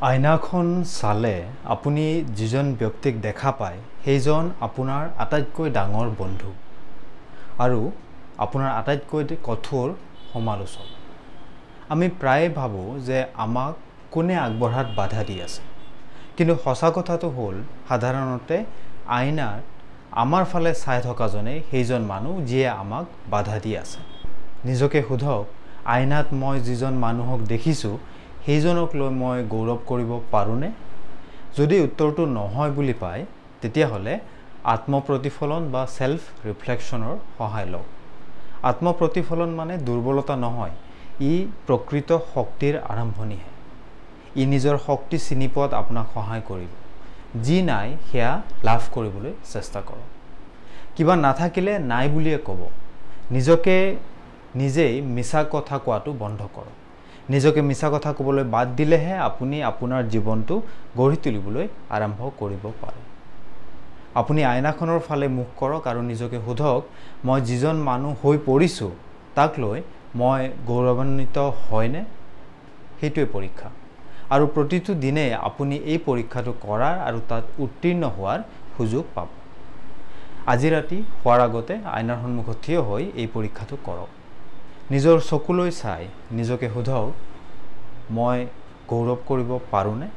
আইনাখন চালে আপুনি যিজন ব্যক্তিক দেখা পায় সেইজন আপোনাৰ আটাইতকৈ ডাঙৰ বন্ধু আৰু আপোনাৰ আটাইতকৈ কঠোৰ সমালোচক। আমি প্ৰায়ে ভাবোঁ যে আমাক কোনে আগবঢ়াত বাধা দি আছে, কিন্তু সঁচা কথাটো হ'ল সাধাৰণতে আইনাত আমাৰ ফালে চাই থকাজনেই সেইজন মানুহ যিয়ে আমাক বাধা দি আছে। নিজকে সোধক, আইনাত মই যিজন মানুহক দেখিছোঁ সেইজনক লৈ মই গৌৰৱ কৰিব পাৰোঁনে? যদি উত্তৰটো নহয় বুলি পায়, তেতিয়াহ'লে আত্মপ্ৰতিফলন বা ছেল্ফ ৰিফ্লেকশ্যনৰ সহায় লওক। আত্মপ্ৰতিফলন মানে দুৰ্বলতা নহয়, ই প্ৰকৃত শক্তিৰ আৰম্ভণিহে। ই নিজৰ শক্তি চিনি পোৱাত আপোনাক সহায় কৰিব। যি নাই সেয়া লাভ কৰিবলৈ চেষ্টা কৰক। কিবা নাথাকিলে নাই বুলিয়ে ক'ব। নিজকে নিজেই মিছা কথা কোৱাটো বন্ধ কৰক। নিজকে মিছা কথা ক'বলৈ বাদ দিলেহে আপুনি আপোনাৰ জীৱনটো গঢ়ি তুলিবলৈ আৰম্ভ কৰিব পাৰে। আপুনি আইনাখনৰ ফালে মুখ কৰক আৰু নিজকে সোধক, মই যিজন মানুহ হৈ পৰিছোঁ তাক লৈ মই গৌৰৱান্বিত হয়নে? সেইটোৱে পৰীক্ষা। আৰু প্ৰতিটো দিনেই আপুনি এই পৰীক্ষাটো কৰাৰ আৰু তাত উত্তীৰ্ণ হোৱাৰ সুযোগ পাব। আজি ৰাতি শোৱাৰ আগতে আইনাৰ সন্মুখত থিয় হৈ এই পৰীক্ষাটো কৰক। নিজৰ চকুলৈ চাই নিজকে সোধক, মই গৌৰৱ কৰিব পাৰোঁনে?